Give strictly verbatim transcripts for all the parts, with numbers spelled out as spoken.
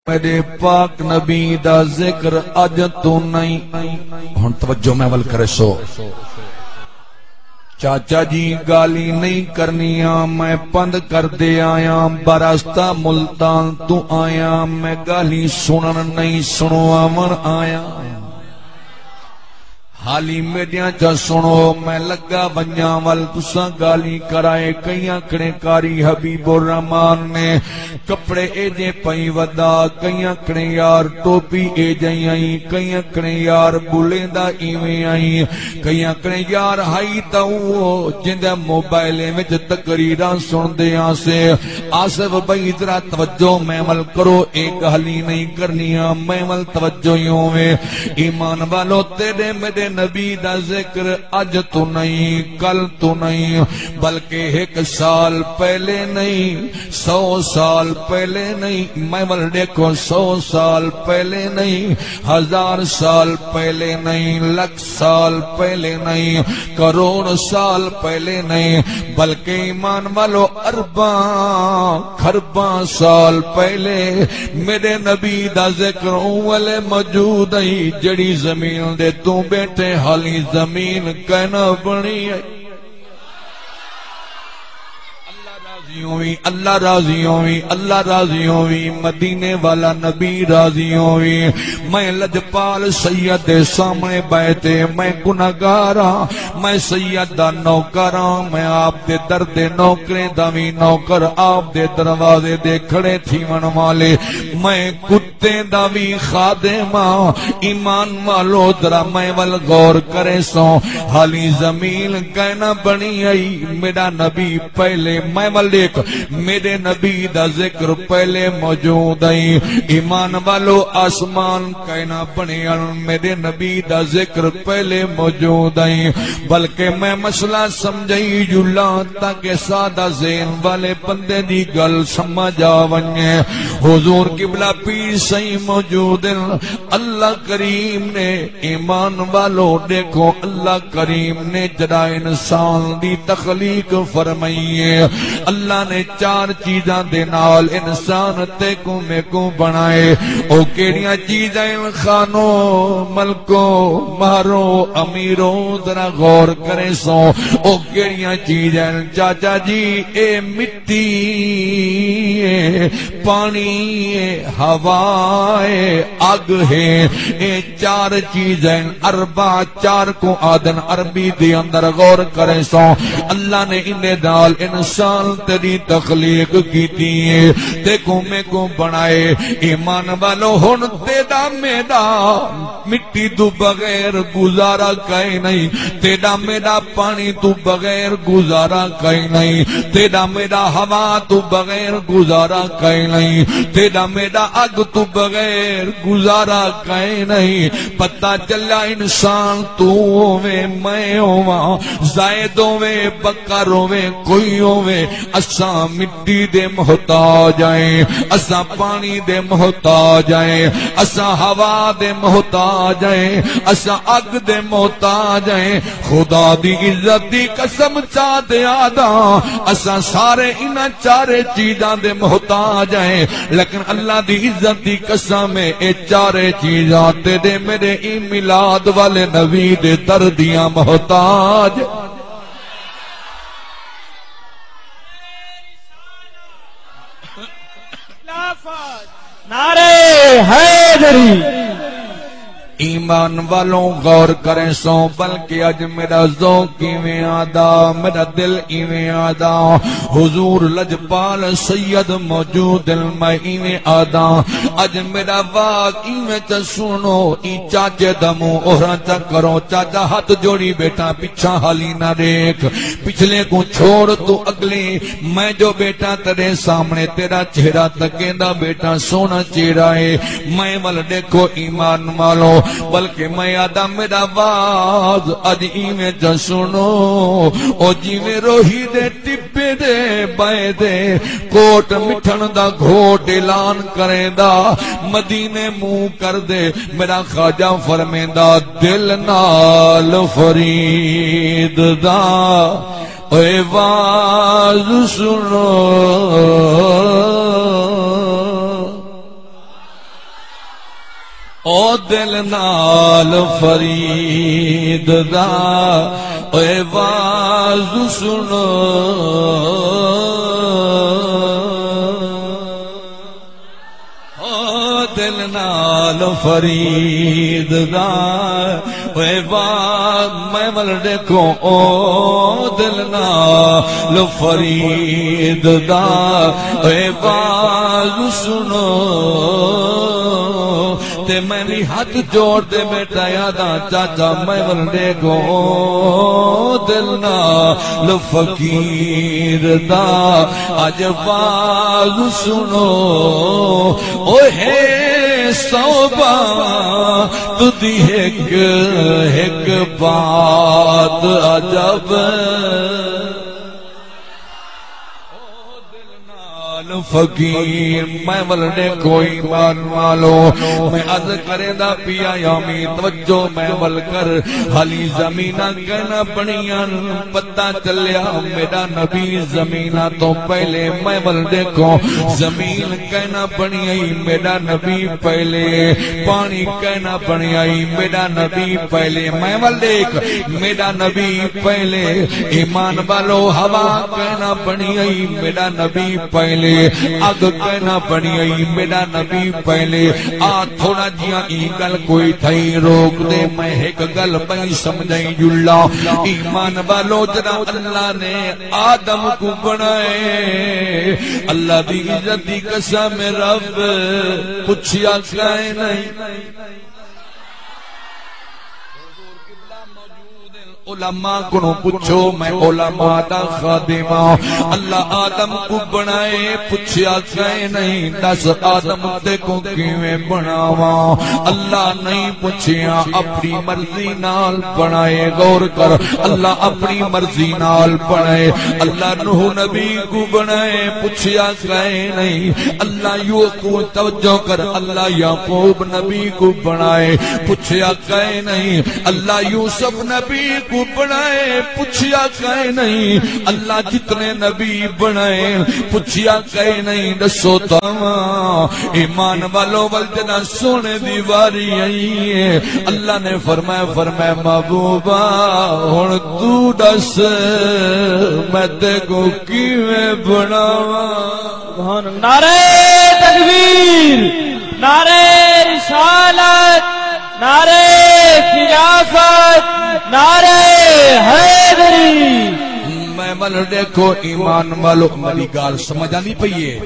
میݙے پاک نبی دا ذکر اڄ توں نئیں۔ ہݨ توجہ میں ول کریسو۔ چاچا جی، ڳالھیں نئیں کرݨیاں، میں پندھ کردے آیاں، براستہ ملتان توں آیاں، میں ڳالھیں سݨݨ نئیں، سݨواوݨ آیاں۔ حالی میݙیاں چا سݨو، میں لڳا ونڄاں ول، تساں ڳالھیں کرائے۔ کئیں آکھݨے قاری حبیب الرحمان نے کپڑے ایجھے پئیں ودا، کئیں آکھݨے یار ٹوپی ایجھیں آئیں، کئیں آکھݨے یار ٻلیندا ایویں آئیں، کئیں آکھݨے یار ہئی تاں او جیندا موبائلیں وچ تقریراں سݨدے آسے۔ آصف بھائی، ذرا توجہ میں ول کرو، اے ڳالھیں نئیں کرݨیاں، میں ول توجہ ہی ہووے۔ ایمان والو، تیݙے میݙے نبی دا ذکر اڄ توں نئیں، کل توں نئیں، بلکہ ہک سال پہلے نئیں، سو سال پہلے نئیں، میں ول ݙیکھو، سو سال پہلے نئیں، ہزار سال پہلے نئیں، لکھ سال پہلے نئیں، کروڑ سال پہلے نئیں، بلکہ ایمان والو، ارباں خرباں سال پہلے میݙے نبی دا ذکر اوں ویلے موجود ہئی، جیڑھی زمین دے توں ٻیٹھے، حالی زمین کائنا بݨی ہئی۔ اللہ راضی ہووی، اللہ راضی ہووی، اللہ راضی ہووی۔ مدینے والا نبی راضی ہووی۔ میں لجپال سید دے سامݨے ٻہہ تے، میں گنہگار ہاں، میں سید دا نوکر ہاں، میں آپ دے در دے نوکریں دا وی نوکر، آپ دے دروازے دے کھڑے تھیوݨ والے، میں کتیں دا وی خادم ہاں۔ ایمان والو، ذرا میں ول غور کریسو، حالی زمین کائنا بݨی ہئی، میݙا نبی پہلے، میں ول ݙیکھ، میݙے نبی دا ذکر پہلے موجود ہئی۔ ایمان والو، آسمان کائنا بݨے ہن، میݙے نبی دا ذکر پہلے موجود ہئی۔ بلکہ میں مسئلہ سمجھائی جلاں تاکہ سادہ ذہن والے بندے دی ڳالھ سمجھ آ ونڄے۔ حضور قبلہ پیر سئیں موجود ہن۔ اللہ کریم نے، ایمان والو، ݙیکھو، اللہ کریم نے جݙاں انسان دی تخلیق فرمائی ہے، اللہ نے چار چیزاں دے نال انسان تیکوں میکوں بݨائے۔ او کیڑھیاں چیزاں ہن؟ خانو، ملکو، مہرو، امیرو، ذرا غور کریسو۔ او کیڑھیاں چیزاں ہن؟ چاچا جی، اے مٹی ہے، پاݨی ہے، ہوا ہے، اڳ ہے۔ اے چار چیزاں ہن، اربع، چار کوں آہدن عربی دے اندر۔ غور کریسو، اللہ نے ایندے نال انسان تیݙی تخلیق کیتی ہے، تیکوں میکوں بݨائے۔ ایمان والو، ہݨ تیݙا میݙا مٹی توں بغیر گزارا کائے نئیں، تیݙا میݙا پاݨی توں بغیر گزارا کائے نئیں، تیݙا میݙا ہوا توں بغیر گزارا کائے نئیں، تیݙا میݙا اڳ توں بغیر گزارا کائے نئیں۔ پتہ چلیا، انسان توں ہوویں، میں ہوواں، زید ہوویں، بکر ہوویں، کوئی ہوویں، اساں مٹی دے محتاج ہیں، اساں پاݨی دے محتاج ہیں، اساں ہوا دے محتاج ہیں، اساں اڳ دے محتاج ہیں۔ خدا دی عزت دی قسم چا تے آہداں، اساں سارے انہاں چارے چیزاں دے محتاج ہیں، لیکن اللہ دی عزت دی قسم ہے، اے چارے چیزاں تیݙے میݙے ایں میلاد والے نبی دے در دیاں محتاج۔ نعرہ حیدری۔ ایمان والوں، غور کریسو، بلکہ اڄ میݙا ذوق ایویں آہدا، میݙا دل ایویں آہدا، حضور لجپال سید موجود ہن، میں ایویں آہدا۔ اڄ میݙا واز ایویں چا سݨو، ایں چاچے دا منہ اوہراں چا کرو۔ چاچا ہتھ جوڑی ٻیٹھا، پچھاں حالی نہ ݙیکھ، پچھلے کوں چھوڑ، توں اڳلے۔ میں جو ٻیٹھاں تیݙے سامݨے، تیݙا چہرہ تکیندا ٻیٹھاں، سوہݨا چہرہ ہے، میں ول ݙیکھو ایمان والو۔ بلکہ میں آہدا، میݙا واز اڄ ایویں چا سݨو، او جیویں روہی دے ٹٻے دے ٻہہ تے کوٹ مٹھݨ دا گھوٹ اعلان کریندا، مدینے منہ کر تے میݙا خواجہ فرمیندا، دل نال فرید دا اے واز سݨو۔ او دل نال فرید دا، اے واز سنو۔ او دل نال فرید دا، اے واز، میں ول ݙیکھو، او دل نال فرید دا، اے واز سنو۔ تے میں وی ہتھ جوڑ تے ٻیٹھا آہداں، چاچا میں ول ݙیکھو، او دل نال فقیر دا اڄ واز سنو۔ او ہے سو بات دی ہک، ہک بات عجب۔ نال فقیر، میں ول ݙیکھو ایمان والو، میں عرض کریندا پیا آمی، توجہ میں ول کر، حالی زمیناں کائنا بݨیاں، پتہ چلیا میݙا نبی زمیناں توں پہلے، میں ول ݙیکھو زمین کائنا بݨی ہئی، میݙا نبی پہلے، پاݨی کائنا بݨی ہئی، میݙا نبی پہلے، میں ول ݙیکھ، میݙا نبی پہلے۔ ایمان والو، ہوا کائنا بݨی ہئی، میݙا نبی پہلے۔ اڳ کائنا بݨی ہئی، میݙا نبی پہلے۔ آ تھوڑا جیہاں ایں ڳل کوں اتھائیں روک ݙے، میں ہک ڳل ٻئی سمجھائیں ڄلاں۔ ایمان والو، جݙاں اللہ نے آدم کوں بݨائے، اللہ دی عزت دی قسم، رب پچھیا کائنائی۔ علماء کنوں پچھو، میں علماء دا خادم ہاں۔ اللہ آدم کوں بݨائے، پچھیا کائنائی، ݙس آدم تیکوں کیویں بݨاواں؟ اللہ نئیں پچھیا، اپݨی مرضی نال بݨائے۔ غور کر، اللہ اپݨی مرضی نال بݨائے۔ اللہ نوح نبی کوں بݨائے، پچھیا کائنائی۔ اللہ یعقوب، توجہ کر، اللہ یعقوب نبی کوں بݨائے، پچھیا کائنائی۔ اللہ یوسف نبی کوں بݨائے، پچھیا کائنائی۔ اللہ جتنے نبی بݨائے، پچھیا کائنائی۔ ݙسو تاں ایمان والو، ول جݙاں سوہݨے دی واری آئی ہے، اللہ نے فرمایا، فرمایا، محبوبا، ہݨ توں ݙس میں تیکوں کیویں بݨاواں؟ سبحان اللہ۔ نعرہ تکبیر، نعرہ رسالت، نعرہ خلافت، نعرہ حیدری۔ میں ول ݙیکھو ایمان والو، میݙی ڳالھ سمجھ آندی پئی ہے؟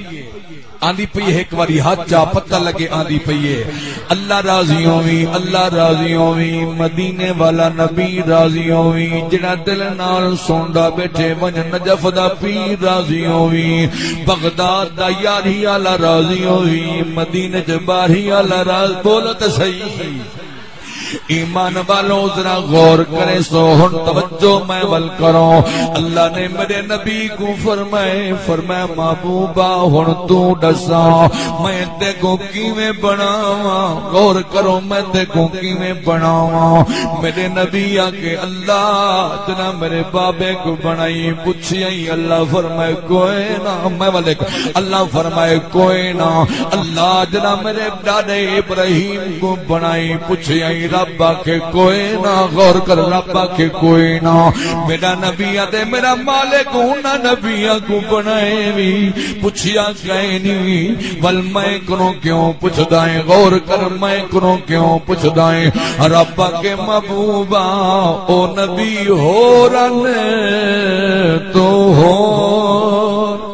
آندی پئی ہے؟ ہک واری ہتھ چا، پتہ لڳے آندی پئی ہے۔ اللہ راضی ہووی، اللہ راضی ہووی، مدینے والا نبی راضی ہووی، جیڑھا دل نال سݨدا ٻیٹھے، ونڄ نجف دا پیر راضی ہووی، بغداد دا یارہی آلا راضی ہووی، مدینے چ بارہی آلا راض، بولو تے صحیح۔ ایمان والو، ذرا غور کریسو، ہݨ توجہ میں ول کرو۔ اللہ نے میݙے نبی کوں فرمائے، فرمایا، محبوبا، ہݨ توں ݙساں میں تیکوں کیویں بݨاواں؟ غور کرو، میں تیکوں کیویں بݨاواں؟ میݙے نبی آکھے، اللہ جݙاں میݙے بابے کوں بݨائی، پچھیائی، اللہ فرمائے، کوئے نہ۔ میں ول ݙیکھ، اللہ فرمائے، کوئے نہ۔ اللہ جݙاں میݙے ݙاݙے ابراہیم کوں بݨائی، پچھیائی، رب آکھے، کوئے نہ۔ غور کر، رب آکھے، کوئے نہ۔ میݙا نبی آ تے میݙا مالک انہاں نبیاں کوں بݨائے وی، پچھیا کائنی۔ ول میں کنوں کیوں پچھدا ہیں؟ غور کر، میں کنوں کیوں پچھدا ہیں؟ رب آکھے، محبوبا، او نبی ہور ہن، توں ہور۔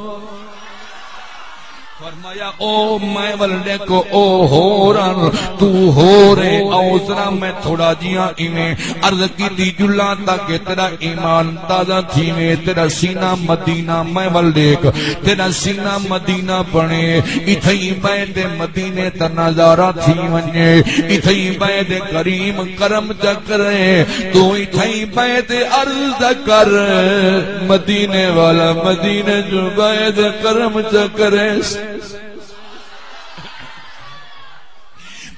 فرمایا، او میں ول ݙیکھو، او ہور ہن، توں ہور ہے۔ او ذرا میں تھوڑا جیہاں ایویں عرض کیتی ڄلاں تاکہ تیݙا ایمان تازہ تھیوے، تیݙا سینہ مدینہ، میں ول ݙیکھ، تیݙا سینہ مدینہ بݨے، اتھائیں ٻہہ تے مدینے دا نظارہ تھی ونڄے، اتھائیں ٻہہ تے کریم کرم چا کرے، توں اتھائیں ٻہہ تے عرض چا کر، مدینے والا مدینے چ ٻہہ تے کرم چا کرے۔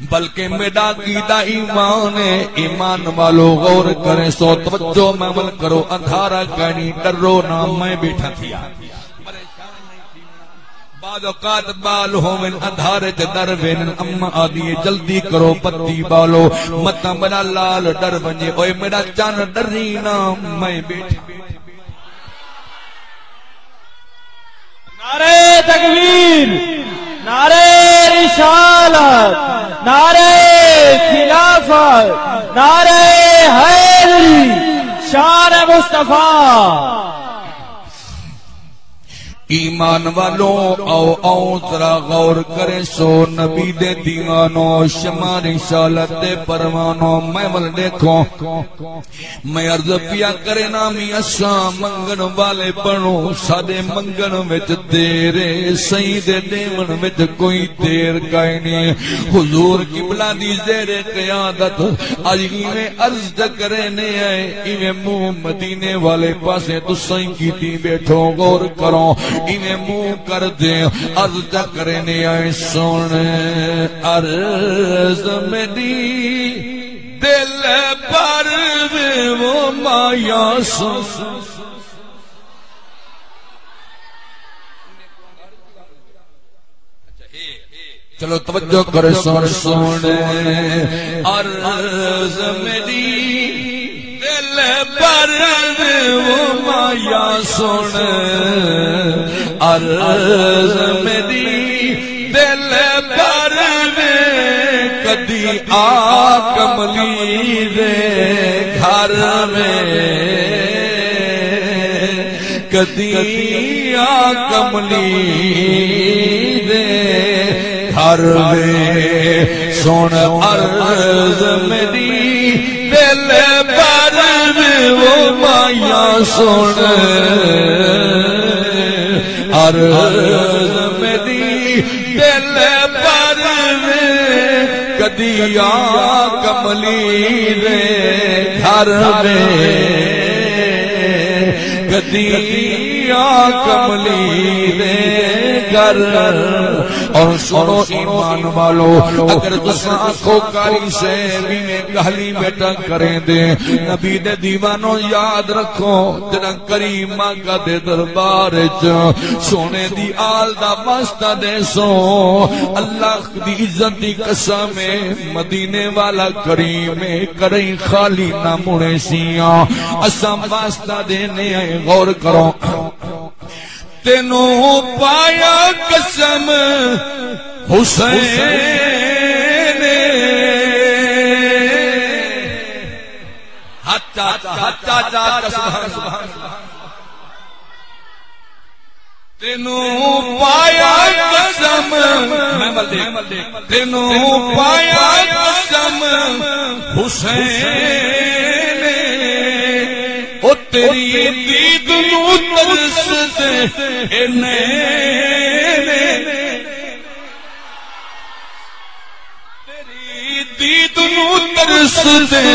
بلکہ میݙا عقیدہ ایمان ہے۔ ایمان والو، غور کریسو، توجہ میں ول کرو، اندھارا کائنی، ݙرو نہ، میں ٻیٹھا تھیا۔ بعض اوقات ٻال ہوون، اندھارے تے ݙر ویندن۔ اماں آہدی ہے، "جلدی کرو، بتی ٻالو، متاں میݙا لال ݙر ونڄے۔ اوئے میݙا چن، ݙری نہ، میں ٻیٹھی۔" نعرہ تکبیر، نعرہ رسالت، نعرہ خلافت، نعرہ حیدری، شان مصطفیٰ۔ ایمان والو، آؤ، آؤ، ذرا غور کریسو، نبی دے دیوانو، شمع رسالت دے پروانو، میں ول ݙیکھو۔ میں عرض پیا کرینا، میں اساں منگݨ والے بݨوں، ساݙے منگݨ وچ دیر ہے، سئیں دے ݙیوݨ وچ کوئی دیر کائنی۔ حضور قبلہ دی زیر قیادت اڄ ایویں عرض چا کرینے آئے، ایویں منہ مدینے والے پاسے تساں ہی کیتی ٻیٹھو، غور کرو، ایویں منہ کر دے، عرض چا کرینے آئے، سُݨ عرض میݙی، دل پر وہ مایا سُݨ۔ چلو توجہ کرے، سُݨ، سُݨ عرض میݙی، دل پر وہ مایا سُݨ عرض میݙی، دل پر کدی آ کملی دے گھر میں، کدی آ کملی دے گھر وے، سُݨ عرض میݙی، دل پر وے وہ مایا سُݨ عرض میݙی، دل پر وے کدی آ کملی دے گھر وے، کدی آ کملی دے گھر۔ اور سُݨو ایمان والو، اگر تساں آکھو قاری صاحب ایویں ڳالھیں ٻیٹھا کریندے، نبی دے دیوانو یاد رکھو، جݙاں کریم آقا دے دربار اچ سونے دی آل دا واسطہ ݙیسو، اللہ دی عزت دی قسم ہے، مدینے والا کریم ہے، کݙہیں خالی نہ مڑیسیاں۔ اساں واسطہ ݙینے ہیں، غور کرو۔ تینوں پایا قسم حسین، ہتھ چا، ہتھ چا، سبحان اللہ۔ تینوں پایا قسم، میں ول ݙیکھ، تینوں پایا قسم حسین، او تیری دید نوں ترسدے اے نین، تیری دید نوں ترسدے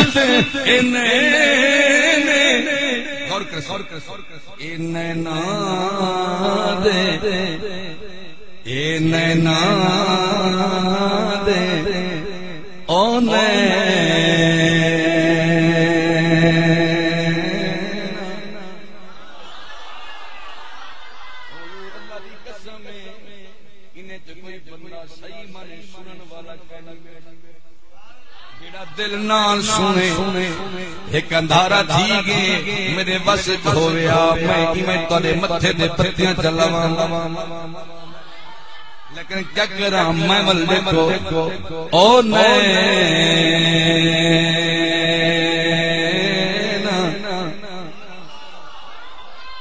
اے نین۔ غور کر، غور کر، غور کر۔ اے نینا دے، اے نینا دے، او نین۔ اللہ دی قسم ہے، انہیں تے کوئی بندہ صحیح معنی سنن والا کائنی۔ جیڑھا دل نال سُݨے، ہک اندھارا تھی ڳئے، میݙے وس اچ ہووے آ، میں ایویں تہاݙے متھے تے پتیاں چا لواں۔ لیکن کیا کراں، میں ول ݙیکھو، او نین۔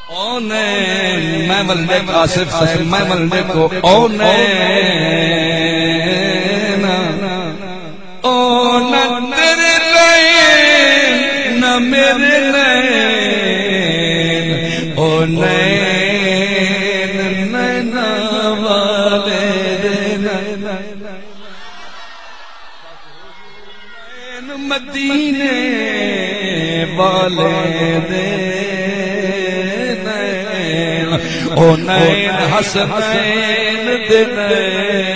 او نین، میں ول ݙیکھ آصف صاحب، میں ول ݙیکھو، او نین، او نہ تیرے نین، نہ میرے نین، او نین، نینا والے دے نین۔ مدینے والے دے نین، او نین حسنین دے نین۔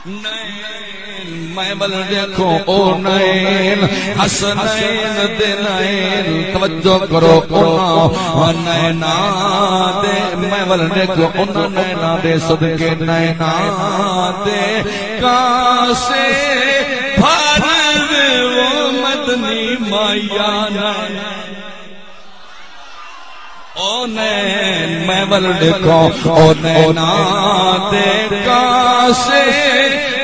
نین میں ول ݙیکھو، او نین حسنین دے نین، توجہ کرو، انہاں نیناں دے، میں ول ݙیکھو، انہاں نیناں دے صدقے، نیناں دے کاسے بھر دے، او مدنی مائیاں نین۔ او نین میں ول ݙیکھو، او نیناں دے کاسے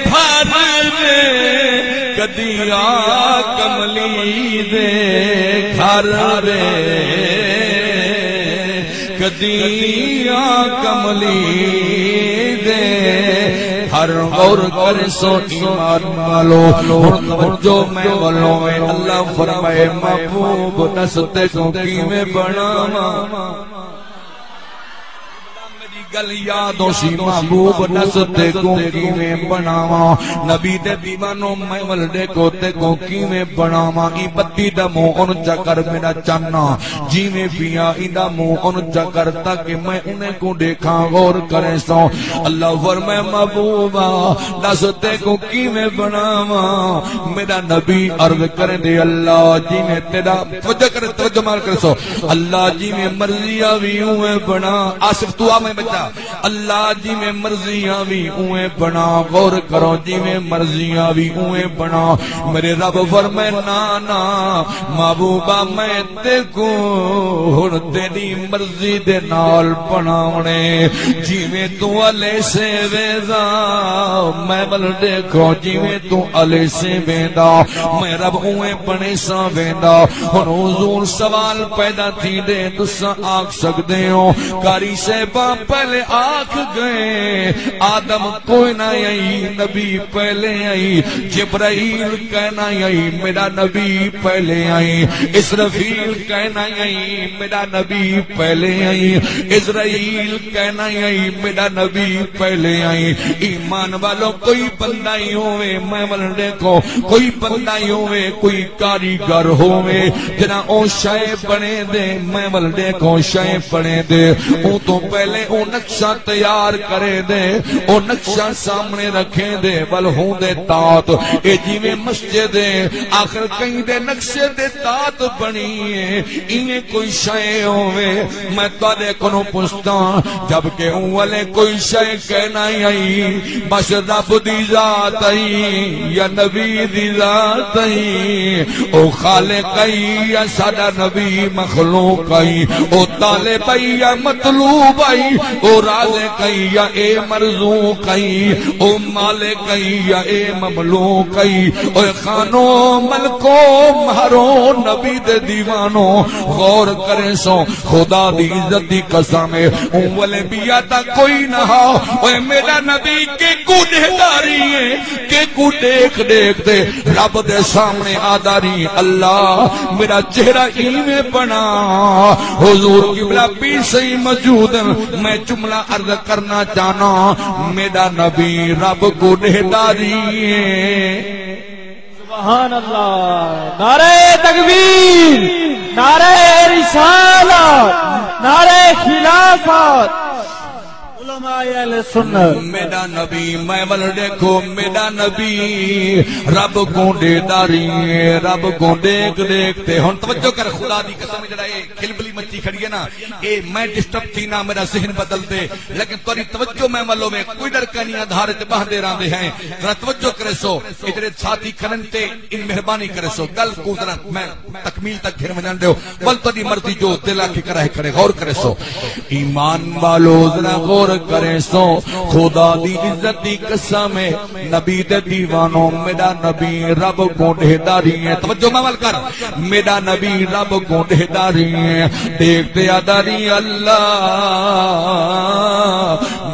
بھر دے، کدی آ کملی دے گھر دے، کدی آ کملی دے گھر۔ غور کریسو ایمان والو، ہݨ توجہ میں ولوں اے۔ اللہ فرمائے، محبوب ݙس تیکوں کیویں بݨاواں؟ میری گل یاد ہوسی، محبوب ݙس تیکوں کیویں بݨاواں؟ نبی دے دیوانو، میں ول ݙیکھو تیکوں کیویں بݨاواں؟ ایں بتی دا منہ اونچا کر، میرا چانا جیویں پیاں ایندا منہ اونچا کر تاکہ میں انہیں کوں ݙیکھاں۔ غور کریسو، اللہ فرمائے، محبوبا ݙس تیکوں کیویں بݨاواں؟ میرا نبی عرض کریندے، اللہ جیویں تیرا، توجہ کر، توجہ مال کریسو، اللہ جیویں مرضی آوی اونویں بݨا۔ آصف توں آ میں بچا، اللہ جیویں مرضی آوی اونویں بݨا۔ غور کرو، جیویں مرضی آوی اونویں بݨا۔ میرے رب فرمائے، نا نا محبوبا، میں تیکوں ہݨ تیݙی مرضی دے نال بݨاوݨے۔ جیویں توں الیسیں ویندا، میں ول ݙیکھو، جیویں توں الیسیں ویندا، میں رب اونویں بݨیساں ویندا۔ ہݨ حضور سوال پیدا تھیندے، تساں آکھ سڳدے ہو، قاری صاحباں پہلے آکھ ڳئے، آدم کوئنہ ہئی، نبی پہلے ہئی، جبرائیل کائنا ہئی، میرا نبی پہلے ہئی، اسرافیل کائنا ہئی، میرا نبی پہلے ہئی، عزرائیل کائنا ہئی، میرا نبی پہلے ہئی۔ ایمان والو، کوئی بندہ ہی ہووے، میں ول ݙیکھو، کوئی بندہ ہی ہووے، کوئی کاریگر ہووے، جݙاں او شے بݨیندے، میں ول ݙیکھو شے بݨیندے، اوں توں پہلے او نقشہ تیار کریندے، او نقشہ سامݨے رکھیندے، ول ہوندے تات۔ اے جیویں مسجد ہے، آخر کہیں دے نقشے تے تات بݨی ہے، ایویں کوئی شے ہووے، میں تہاݙے کنوں پچھداں، جبکہ اوں ویلے کوئی شے کائنا ہئی، بس رب دی ذات ہئی یا نبی دی ذات ہئی۔ او خالق ہئی یا ساݙا نبی مخلوق ہئی، او طالب ہئی یا مطلوب ہئی، او رازق ہئی یا اے مرزوق ہئی، او مالک ہئی یا اے مملوک ہئی۔ اوئے خانو، ملکو، مہرو، نبی دے دیوانو، غور کریسو، خدا دی عزت دی قسم ہے، اوں ویلے بیا تاں کوئی نہ ہا۔ اوئے میرا نبی کیکوں ݙیہدا رہی ہے، کیکوں ݙیکھ ݙیکھ تے رب دے سامݨے آہدا رہی، اللہ میرا چہرہ ایویں بݨا۔ حضور قبلہ پیر سئیں موجود ہن، میں جملہ عرض کرنا چاہنا، میرا نبی رب کوں ݙیہدا رہی ہے۔ سبحان اللہ، نعرہ تکبیر، نعرہ رسالت، نعرہ خلافت، علماء اہل سنت۔ میرا نبی، میں ول ݙیکھو، میرا نبی رب کوں ݙیہدا رہی ہے، رب کوں ݙیکھ ݙیکھ تے۔ ہݨ توجہ کر، خدا دی قسم، جڑا اے کھلبلی مچی کھڑی ہے نا، اے میں ڈسٹرب تھینا، میرا ذہن بدل دے، لیکن تہاݙی توجہ میں ول ہووے، کوئی ݙر کائنی، اندھارے تے ٻہندے رہندے ہیں۔ ذرا توجہ کریسو، اے جڑے ساتھی کھڑن تے ان مہربانی کریسو، گل کوں ذرا میں تکمیل تک گھن ونڄݨ ݙیو، ول تہاݙی مرضی جو دل آکھے کراہے کھڑے، غور کریسو۔ ایمان والو ذرا غور کریسو، خدا دی عزت دی قسم ہے، نبی دے دیوانو، میرا نبی رب کوں ݙیہدا رہی ہے۔ توجہ میں ول کر، میرا نبی رب کوں ݙیہدا رہی ہے، ݙیکھ تے آہدا رہی، اللہ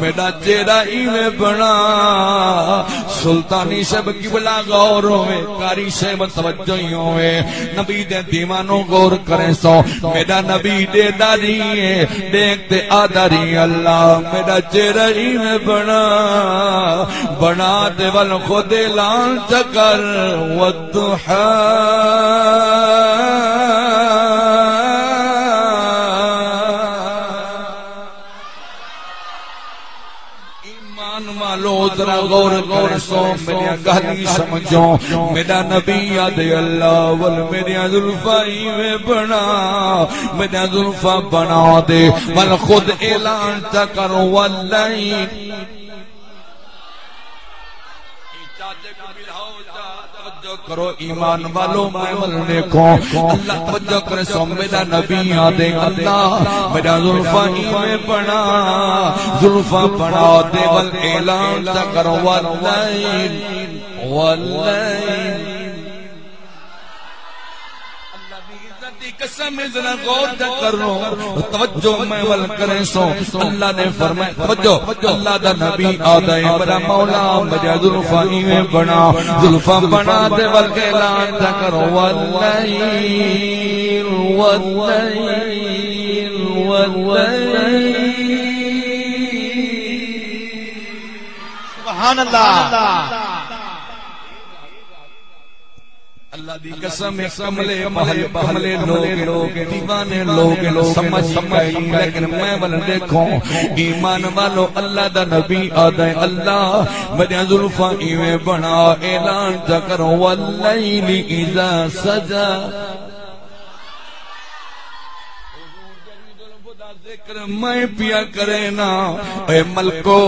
میرا چہرہ ایویں بݨا۔ سلطانی صاحب قبلہ غور ہووے، قاری صاحب توجہ ہی ہووے، نبی دے دیوانو غور کریسو، میرا نبی ݙیہدا رہی ہے، ݙیکھ تے آہدا رہی، اللہ میرا چہرہ ایویں بݨا، بݨا تے ول خود اعلان چا کر، والضحی۔ ایمان والو، ذرا غور کرسو، میݙیاں ڳالھیں سمجھو۔ میݙا نبی آہدے، اللہ ول میݙیاں زلفاں ایویں بݨا، میݙیاں زلفاں بݨا ݙے، ول خود اعلان تاں کرو، واللہ۔ توجہ کرو ایمان والو، میں ول ݙیکھو۔ اللہ، توجہ کرسو، میݙا نبی آہدے، اللہ میݙیاں زلفاں ایویں بݨا، زلفاں بݨا ݙے، ول اعلان تاں کرو، واللیل، واللیل۔ اللہ دی عزت دی قسم ہے، ذرا غور تاں کرو، توجہ میں ول کرسو۔ اللہ نے فرمایا، توجہ، اللہ دا نبی آہدے، میݙا مولا میݙیاں زلفاں ایویں بݨا، زلفاں بݨا ݙے، ول اعلان تاں کرو، واللیل، واللیل، واللیل۔ سبحان اللہ۔ اللہ دی قسم ہے، کملے بہل، کملے لوگ، دیوانے لوگ، سمجھ کائنی، لیکن میں ول ݙیکھو۔ ایمان والو، اللہ دا نبی آہدے، اللہ میݙیاں زلفاں ایویں بݨا، اعلان تاں کرو، واللیل اذا سجی۔ ذکر میں پیا کرینا، اے ملکو،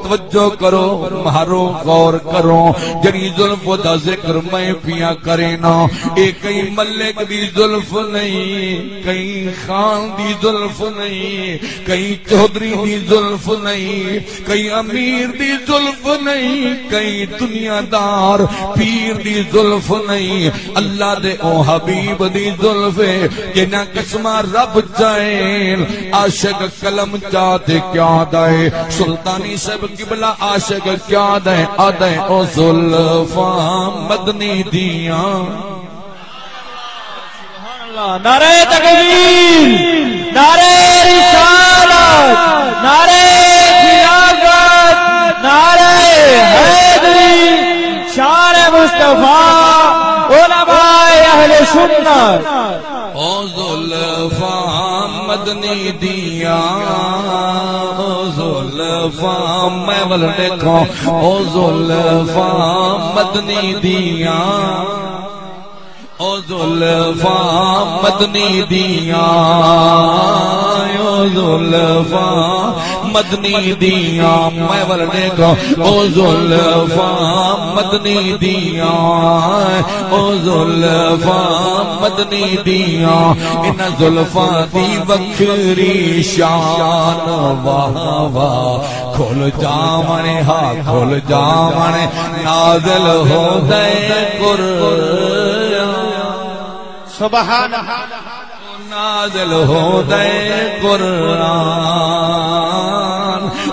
توجہ کرو، مہارو، غور کرو، جڑی زلف دا ذکر میں پیا کرینا، اے کہیں ملک دی زلف نہیں، کہیں خان دی زلف نہیں، کہیں چوہدری دی زلف نہیں، کہیں امیر دی زلف نہیں، کہیں دنیا دار پیر دی زلف نہیں، اللہ دے او حبیب دی زلف ہے، جنہاں قسماں رب چائن۔ عاشق قلم چا تے کیا آہدے، سلطانی صاحب قبلہ عاشق کیا آہدے، آہدے او زلفاں مدنی دیاں۔ سبحان اللہ۔ نعرہ تکبیر، نعرہ رسالت، نعرہ خلافت، نعرہ حیدری، شان مصطفیٰ، علماء اہل سنت۔ او زلفاں مدنی دیاں، او زلفاں، میں ول ݙیکھو، او زلفاں مدنی دیاں۔ او زلفاں مدنی دیاں، او زلفاں مدنی دیاں، میں ول ݙیکھو، او زلفاں مدنی دیاں، او زلفاں مدنی دیاں، انہاں زلفاں دی وکھری شان، واہ واہ۔ کھل جاوݨ ہا، کھل جاوݨ، نازل ہوندے قرآن۔ سبحان اللہ۔ نازل ہوندے قرآن،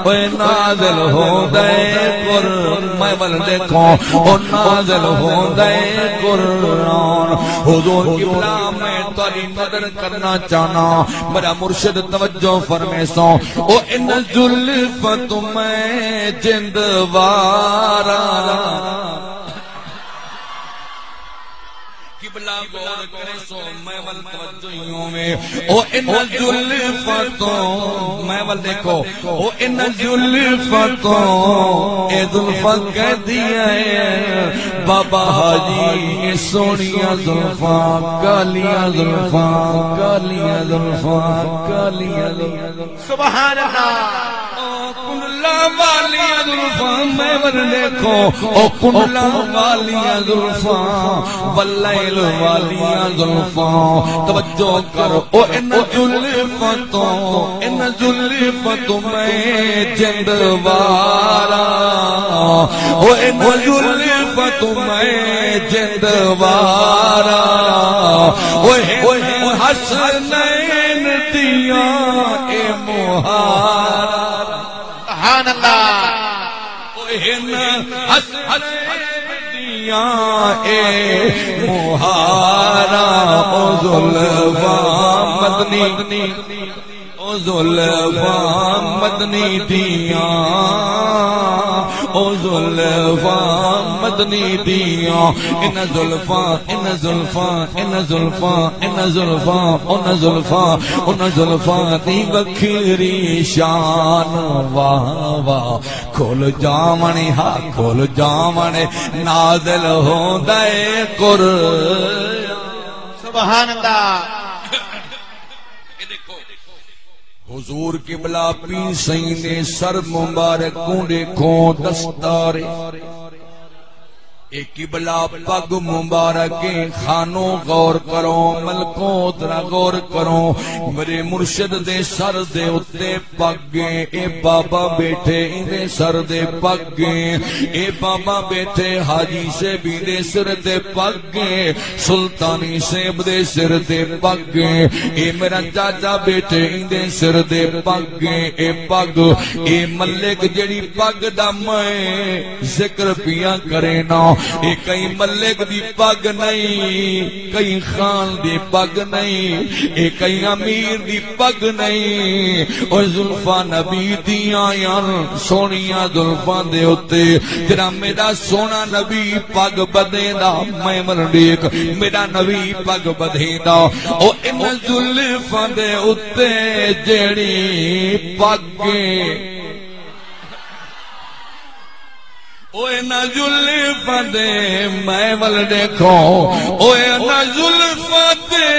اوئے نازل ہوندے قرآن، میں ول ݙیکھو، او نازل ہوندے قرآن۔ حضور قبلہ، میں تہاݙی نظر کرنا چاہنا، میݙا مرشد توجہ فرمیسو، او انہاں زلفاں توں میں جند وارا۔ قبلہ غور کریسو، میں ول توجہ ہی ہووے۔ او انہاں زلفاں توں، میں ول ݙیکھو، او انہاں زلفاں توں، اے زلفاں کہندیاں بابا حاجی، اے سوہݨیاں زلفاں، کالیاں زلفاں، کالیاں زلفاں، کالیاں زلفاں۔ سبحان اللہ۔ او کنڈلاں والیاں زلفاں، میں ول ݙیکھو، او کنڈلاں والیاں زلفاں، واللیل والیاں زلفاں۔ توجہ کر، او انہاں زلفاں توں، انہاں زلفاں توں میں جند وارا، او انہاں زلفاں توں میں جند وارا، او ہن حسنین دیاں اے مہارا۔ سبحان اللہ۔ او ہن حسنین دیاں اے مہارا، او زلفاں مدنی، او زلفاں مدنی دیاں، او زلفاں مدنی دیاں، ان زلفاں، ان زلفاں، ان زلفاں، ان زلفاں، ان زلفاں، ان زلفاں دی وکھری شان۔ واہ واہ، کھل جاوݨ ہا، کھل جاوݨ، نازل ہوندا اے قرآن۔ سبحان اللہ۔ حضور قبلہ پیر سئیں دے سر مبارک کوں ݙیکھو، دستار۔ اے قبلہ پڳ مبارک اے، خانو غور کرو، ملکو ذرا غور کرو، میرے مرشد دے سر دے اتے پڳ اے، اے بابا ٻیٹھے ایندے سر دے پڳ اے، اے بابا ٻیٹھے حاجی صاحب ایندے سر دے پڳ اے، سلطانی صاحب دے سر دے پڳ اے، اے میرا چاچا ٻیٹھے ایندے سر دے پڳ اے، اے پڳ، اے ملک جیڑھی پڳ دا میں ذکر پیاں کرینا، اے کہیں ملک دی پڳ نئیں، کہیں خان دی پڳ نئیں، اے کہیں امیر دی پڳ نئیں۔ او زلفاں نبی دیاں آئن، سوہݨیاں زلفاں دے اتے جیڑھا میݙا سوہݨا نبی پڳ ٻدھیندا، میں ول ݙیکھ میݙا نبی پڳ ٻدھیندا۔ او انہاں زلفاں دے اتے جیڑھی پڳ اے، او انہاں زلفاں دے میں ول ݙیکھو، او انہاں زلفاں دے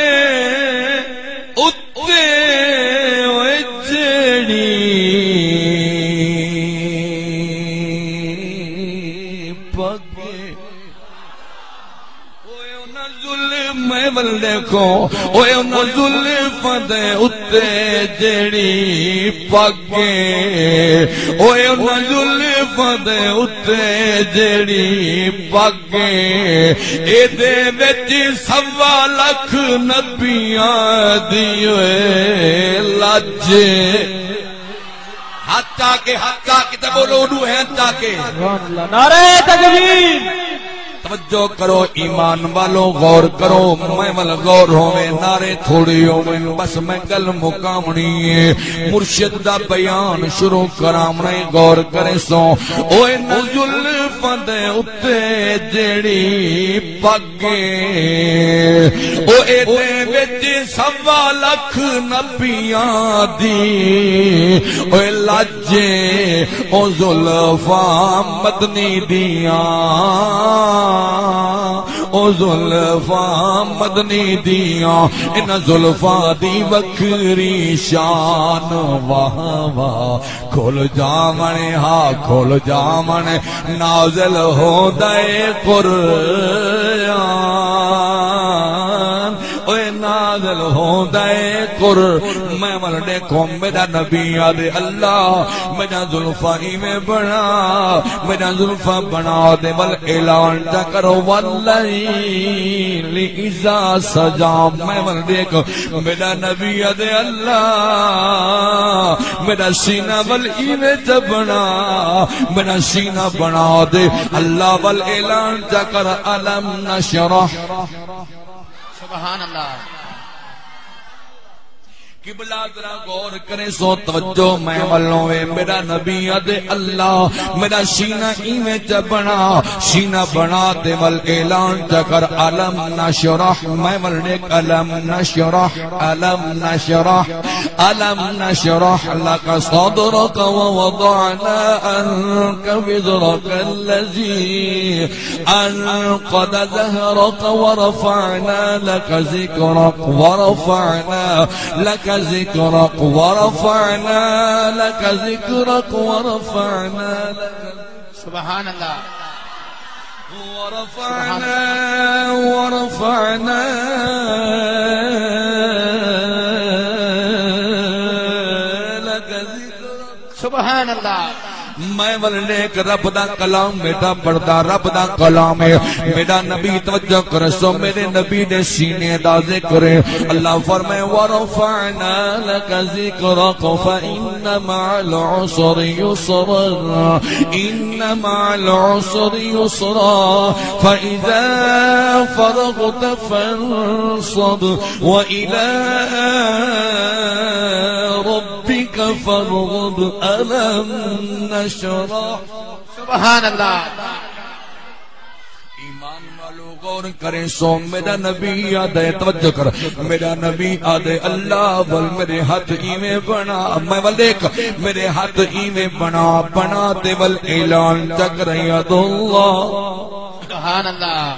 اتے، اوئے جیڑھی پڳ اے۔ اوئے انہاں زلف میں ول ݙیکھو، اوئے انہاں زلفاں دے اتے جیڑھی پڳ اے، اوئے انہاں زلفاں دے اتے جیڑھی پڳ اے، ایندے وچ سوا لکھ نبیاں دی اوئے لڄ۔ ہتھ چا کے، ہتھ چا کے تے ٻولو، ݙوہیں ہتھ چا کے۔ سبحان اللہ۔ نعرہ تکبیر۔ توجہ کرو ایمان والو، غور کرو، میں ول غور ہووے، نعرے تھوڑے ہوون، بس میں ڳل مکاوݨی اے، مرشد دا بیان شروع کراوݨا اے، غور کریسو۔ او انہاں زلفاں دے اتے جیڑھی پڳ اے، او ایندے وچ سوا لکھ نبیاں دی اوئے لڄ اے، او زلفاں مدنی دیاں، او زلفاں مدنی دیاں، انہاں زلفاں دی وکھری شان۔ واہ واہ، کھل جاوݨ ہا، کھل جاوݨ، نازل ہوندا اے قرآن، اوئے نازل ہوندا اے قر-، میں ول ݙیکھو میݙا نبی آہدے اللہ، میݙا زلفاں ایویں بݨا، میݙا زلفاں بݨا تے ول اعلان چا کرو، واللیل اذا سجی، میں ول ݙیکھ میݙا نبی آہدے اللہ، میݙا سینہ ول ایویں تے بݨا، میݙا سینہ بݨا تے اللہ ول اعلان چا کر، الم نشرح۔ سبحان اللہ۔ قبلہ ذرا غور کریسو، توجہ میں ولوں اے، میݙا نبی آہدے اللہ، میݙا سینہ ایویں چا بݨا، سینہ بݨا تے ول اعلان چا کر، الم نشرح، میں ول ݙیکھ، الم نشرح، الم نشرح، الم نشرح لك صدرك ووضعنا عنك وزرك الذي أنقض ظهرك ورفعنا لك ذكرك، ورفعنا لك ذكرك، ورفعنا لك ذكرك، ورفعنا لك، سبحان اللہ۔ ورفعنا، ورفعنا لك ذكرك۔ سبحان اللہ۔ میں ول ݙیکھ رب دا کلام میݙا پڑھدا، رب دا کلام اے۔ میݙا نبی، توجہ کریسو، میݙے نبی دے سینے دا ذکر اے۔ اللہ فرمائے، ورفعنا لك ذكرك فإن مع العسر يسرا، إن مع العسر يسرا، فإذا فرغت فانصب، وإلى ربك فارغب۔ ألم نشرح۔ سبحان اللہ۔ غور کریں سو، میرا نبی آدھے، توجہ کر، میرا نبی آدھے، اللہ ول میرے ہتھ ایویں بنا، میں ول دیکھ، میرے ہتھ ایویں بنا، بنا تے ول اعلان چا کریں، ید اللہ۔ سبحان اللہ۔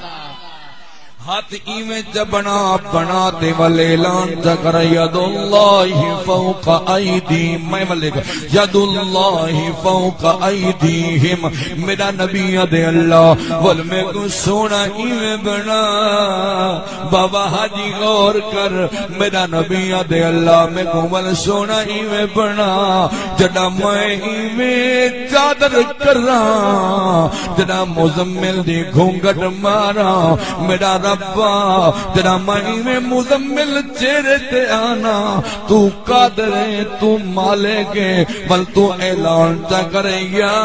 ہتھ ایویں چا بنا، بنا تے ول اعلان چا کریں، ید اللہ فوق ایدی، میں ول دیکھ، ید اللہ فوق ایدیہم۔ میرا نبی آدھے، اللہ ول میکوں سونا ایویں بنا۔ بابا حاجی غور کر، میرا نبی آدھے، اللہ میکوں ول سونا ایویں بنا، جڈاں میں ایویں چادر کراں، جڈاں مزمل دی گھونگھٹ ماراں، میرا ربا، جڈاں میں ایویں مزمل چہرے تے آنا، تو قادر ایں، تو مالک ایں، ول تو اعلان چا کریں، یا۔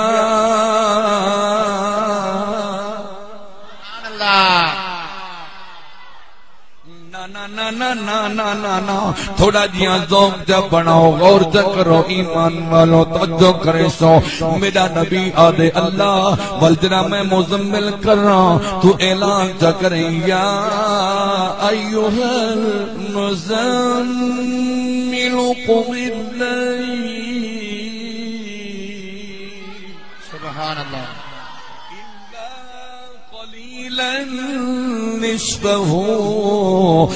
سبحان اللہ۔ نہ، نہ، نہ۔ تھوڑا جیاں ذوق جا بناؤ، غور جا کرو، ایمان والو، توجہ کریں سو۔ میرا نبی آدھے، اللہ ول جڈاں میں مزمل کراں، تو اعلان چا کریں، یا ایھا المزمل قم اللیل۔ سبحان اللہ۔ الا قلیلا نصفہ او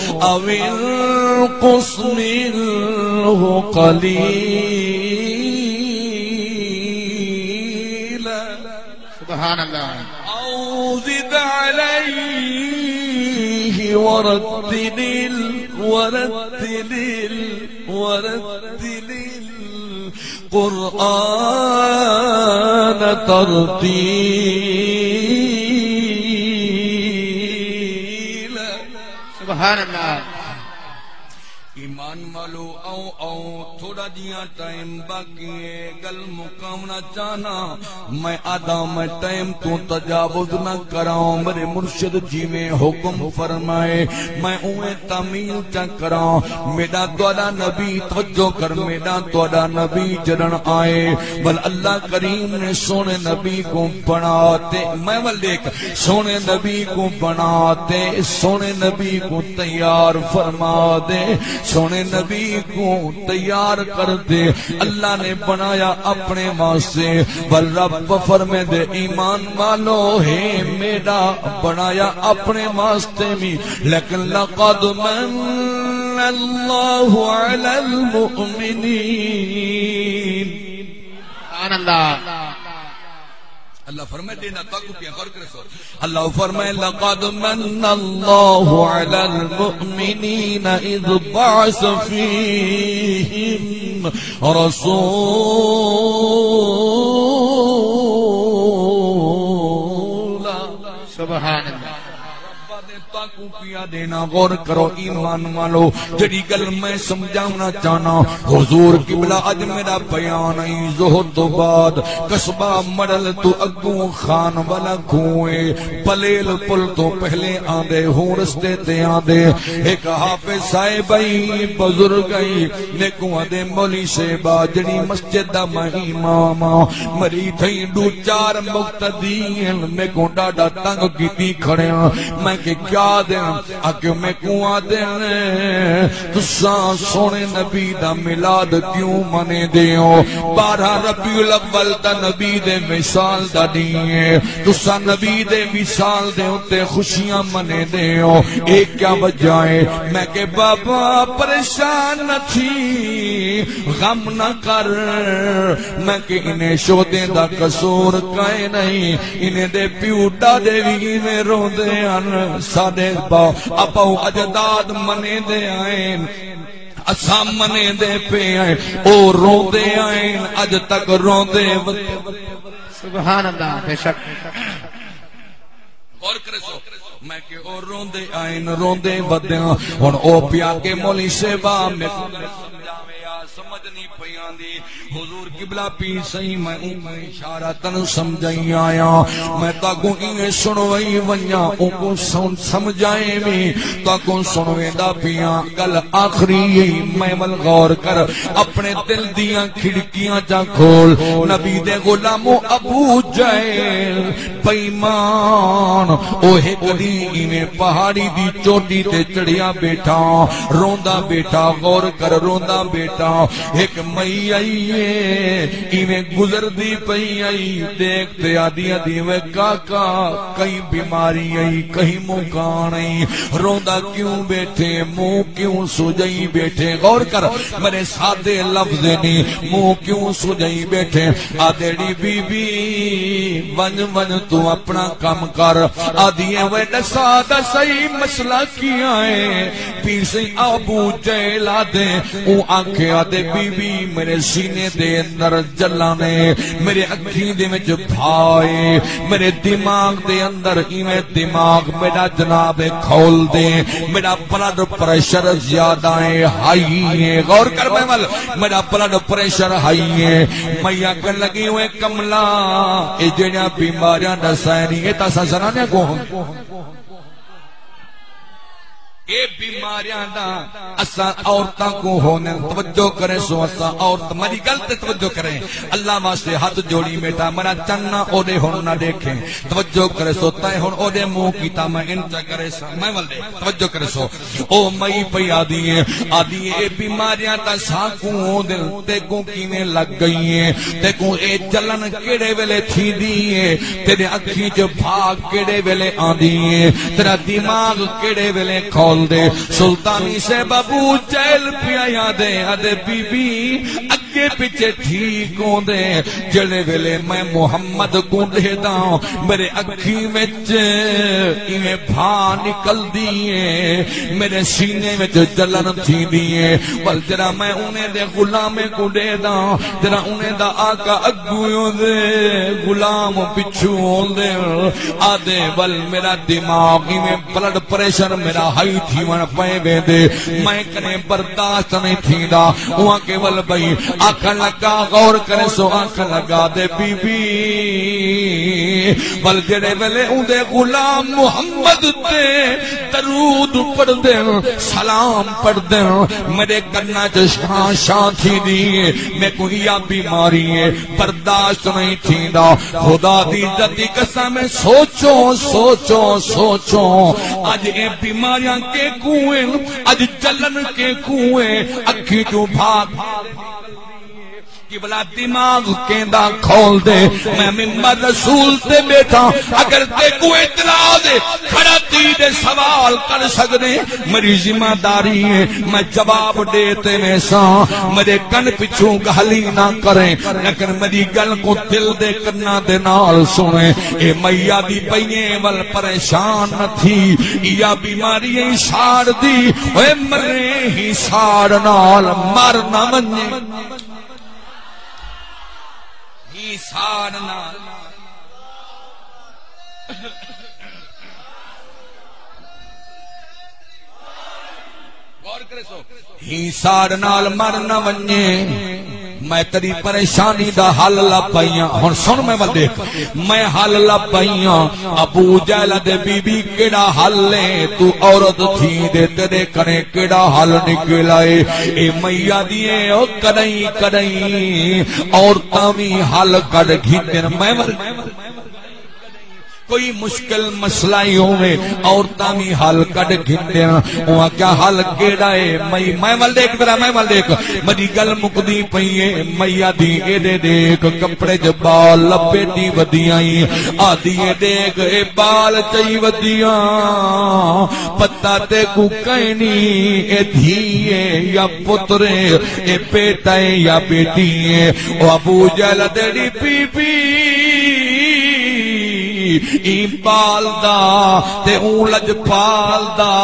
انقص منہ قلیلا۔ سبحان اللہ۔ او زد علیہ ورتل ال-، ورتل ال-، ورتل القرآن ترتیلا۔ سبحان اللہ۔ ایمان والو، آؤں، آؤں، تھوڑا جیاں ٹائم باقی ہے، گل مکاونا چاہنا۔ میں آدھا، میں ٹائم توں تجاوز نہ کراں، میرے مرشد جیویں حکم فرمائے، میں اوویں تعمیل چا کراں۔ میرا تہاڈا نبی، توجہ کر، میرا تہاڈا نبی جڈݨ آئے، ول اللہ کریم نے سوہݨے نبی کوں بݨا تے، میں ول ݙیکھ، سوہݨے نبی کوں بݨا تے، سوہݨے نبی کوں تیار فرما ݙے، سوہݨے نبی کوں تیار کر ݙے۔ اللہ نے بݨایا اپݨے واسطے، ول رب فرمیندے، ایمان والو، ہے میرا بݨایا اپݨے واسطے وی، لیکن لقد من اللہ علی المؤمنین۔ سبحان اللہ۔ اللہ فرمائے، ݙینا تاکوں پیا، غور کرے سو۔ اللہ فرمائے، لقد من اللہ علی المؤمنین اذ بعث فیہم رسولا۔ سبحان اللہ۔ ربا دے تاکوں پیا ݙینا، غور کرو ایمان والو، جڑی گل میں سمجھاونا چاہنا، حضور قبلہ اج میرا بیان ای زہر تو بعد قصبہ مڑل تو اگوں خان والا کھوئے، بلیل پل تو پہلے آندے ہوں رستے تے آندے، ایک حافظ صاحب ای بزرگ ای، میکوں آدھے، مولوی صاحبا، جڑی مسجد دا میں امام ہاں، میری تھئی ݙو چار مقتدی ہن، میکوں ݙاڈھا تنگ کیتی کھڑے ہن۔ میں کہ کیا آدھن؟ آکھے میکوں آدھن، تساں سوہݨے نبی دا میلاد کیوں منیندے ہو؟ بارہ ربیع الاول دا نبی دے وصال دا ݙینہہ ہے، تساں نبی دے وصال دے اتے خوشیاں منیندے ہو، اے کیا وجہ ہے؟ میں کہ بابا پریشان نہ تھی، غم نہ کر، میں کہ انہیں شہدیں دا قصور کائے نہیں، انہیں دے پیو ݙاݙے وی ایویں روندے ہن، ساݙے با-، ابا اجداد منیندے آئن، اساں منیندے پئے آئن، او روندے آئن، اج تک روندے و-، سبحان اللہ، بے شک۔ غور کرے سو، میں کہ او روندے آئن، روندے ودیاں، ہݨ او پیا کہ مولوی صاحبا میکوں سمجھ نہیں پئی آندی۔ حضور قبلہ پیر سئیں، میں اونکوں اشارتاً سمجھائی آیاں، میں تاکوں ایویں سݨوائی ونڄاں، اونکوں سم-، سمجھائیں وی، تاکوں سݨویندا پیاں۔ ڳل آخری ہئی، میں ول غور کر، اپݨے دل دیاں کھڑکیاں چا کھول۔ نبی دے غلامو، ابو جہل بے ایمان، او ہک ݙینہہ ایویں پہاڑی دی چوٹی تے چڑھیا ٻیٹھا، روندا ٻیٹھا، غور کر، روندا ٻیٹھا۔ ہک مئی آئی ہے، ایویں گزردی پئی آئی، ݙیکھ تے آہدی، آہدی، وے کاکا، کہیں بیماری آئی، کہیں مکاݨ آئی، روندا کیوں ٻیٹھیں، منہ کیوں سجائی ٻیٹھیں؟ غور کر، میݙے سادے لفظ نی، منہ کیوں سجائی ٻیٹھیں؟ آہدے، ݙی بی بی، ونڄ ونڄ توں اپݨا کم کر۔ آہدی اے، وے ݙسا تاں سہی، مسئلہ کیا ہے؟ پیر سئیں، ابو جہل آہدے، اوں آکھے، آہدے، بی بی، میݙے سینے دے اندر جلن ہے، میݙے اکھیں دے وچ بھا ہے، میݙے دماغ دے اندر ایویں دماغ میݙا جناب کھول دے، میݙا بلڈ پریشر زیادہ ہے، ہائی ہے۔ غور کر میں ول، میݙا بلڈ پریشر ہائی ہے۔ میں آکھݨ لڳی، اوئے کملا، اے جیڑھیاں بیماریاں ݙسائیں نی، اے تاں اساں زنانیاں کوں ہن۔ اے بیماریاں دا اساں عورتاں کوں ہوندن۔ توجہ کریسو، اساں عورت، میݙی ڳل تے توجہ کریں، اللہ واسطے ہتھ جوڑی ٻیٹھاں، میݙا چن نہ اوݙے ہݨ نہ ݙیکھیں۔ توجہ کریسو، تیں ہݨ اوݙے منہ کیتا، میں انچا کریساں، میں ول ݙیکھ، توجہ کریسو۔ او مئی پئی آہدی ہے، آہدی ہے، اے بیماریاں تاں ساکوں ہوندن، تیکوں کیویں لڳ ڳئی ہے؟ تیکوں اے جلن کیڑھے ویلے تھیندی ہے؟ تیݙے اکھیں چ بھا کیڑھے ویلے آندی ہے؟ تیݙا دماغ کیڑھے ویلے کھولدے؟ سلطانی صاحب، ابو جہل پیا آہدے، آہدے، بی بی، اڳے پچھے ٹھیک ہوندے، جیڑھے ویلے میں محمد کوں ݙیہداں، میݙے اکھیں وچ ایویں بھا نکلدی ہے، میݙے سینے وچ جلن تھیندی ہے، ول جݙاں میں انہیں دے غلامیں کوں ݙیہداں، جݙاں انہیں دا آقا اڳوں ہوندے، غلام پچھوں ہوندے، آہدے، ول میݙا دماغ ایویں، بلڈ پریشر میݙا ہائی تھیوݨ پئے ویندے، میں کݙیں برداشت نہیں تھیندا۔ اوں آکھے، ول بھئی، آکھݨ لڳا، غور کریسو، آکھݨ لڳا، آہدے، بی بی، ول جیڑھے ویلے اوندے غلام محمد تے درود پڑھدن، سلام پڑھدن، میݙے کناں چ شاں شاں تھیندی ہے، میکوں ایہا بیماری ہے، برداشت نہیں تھیندا۔ خدا دی عزت دی قسم ہے، سوچو، سوچو، سوچو، اڄ اے بیماریاں کیکوں ہن؟ اڄ جلن کیکوں ہے؟ اکھیں چوں بھا، قبلہ، دماغ کیندا کھول دے۔ میں ممبر رسول تے ٻیٹھاں، اگر تیکوں اعتراض ہے، کھڑا تھی تے سوال کر سڳدیں، میݙی ذمہ داری ہے، میں جواب ݙے تے ویساں۔ میݙے کن پچھوں ڳالھیں نہ کریں، لیکن میݙی ڳل کوں دل دے کناں دے نال سݨیں۔ اے مئی آہدی پئی ہے، ول پریشان نہ تھی، ایہا بیماری ہے ساڑ دی، اوئے مریں ہی ساڑ نال، مر نہ ونڄیں۔ ہی ساڑ نال۔ غور کریسو۔ ہی ساڑ نال مر نہ ونڄے۔ میں تیݙی پریشانی دا حل لبھ آئی ہاں۔ ہݨ سݨ، میں ول ݙیکھ، میں حل لبھ آئی ہاں۔ ابو جہل آہدے، بی بی، کیڑھا حل ہے؟ توں عورت تھی تے تیݙے کنے کیڑھا حل نکل آئے؟ اے مئی آہدی ہے، او کݙاہیں کݙاہیں عورتاں وی حل کڈھ گھندن۔ میں ول، کوئی مشکل مسئلہ ہی ہووے، عورتاں وی حل کڈھ گھندن۔ اوں آکھیا، حل کیڑھا ہے؟ مئی، میں ول ݙیکھ ذرا، میں ول ݙیکھ، میݙی ڳل مکدی پئی ہے۔ مئی آہدی، ایݙے ݙیکھ، کپڑے چ ٻال لپیٹی ودی آئی۔ آہدی، اے ݙیکھ، اے ٻال چئی ودی آں، پتہ تیکوں کائنی، اے دھی ہے یا پتر ہے، اے بیٹا ہے یا بیٹی ہے۔ او ابو جہل آہدے، ݙی بی بی، ایں ٻال دا تے اوں لجپال دا،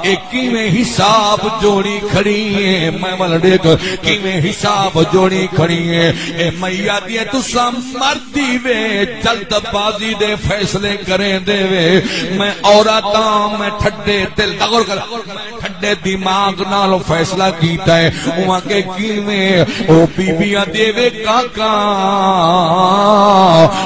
اے کیویں حساب جوڑی کھڑی ایں، میں ول ݙیکھ کیویں حساب جوڑی کھڑی ایں۔ اے میاں دی تساں مردی وے، جلد بازی دے فیصلے کریندے وے۔ میں عورت آں، میں ٹھڈے دل دا، غور کر، میں ٹھڈے دماغ نال فیصلہ کیتا ہے۔ اوں آکھے کیویں؟ او بی بی آہدی وے کاکا،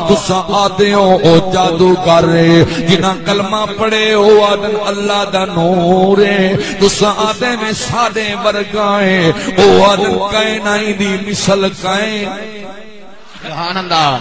تساں آہدے ہو او جادوگر ہے، جنہاں کلمہ پڑھے او آہدن اللہ دا نور ہے، تساں آہدے وے ساݙے ورگا ہے، او آہدن کائے نہ ایندی مثل کائے۔ سبحان اللہ۔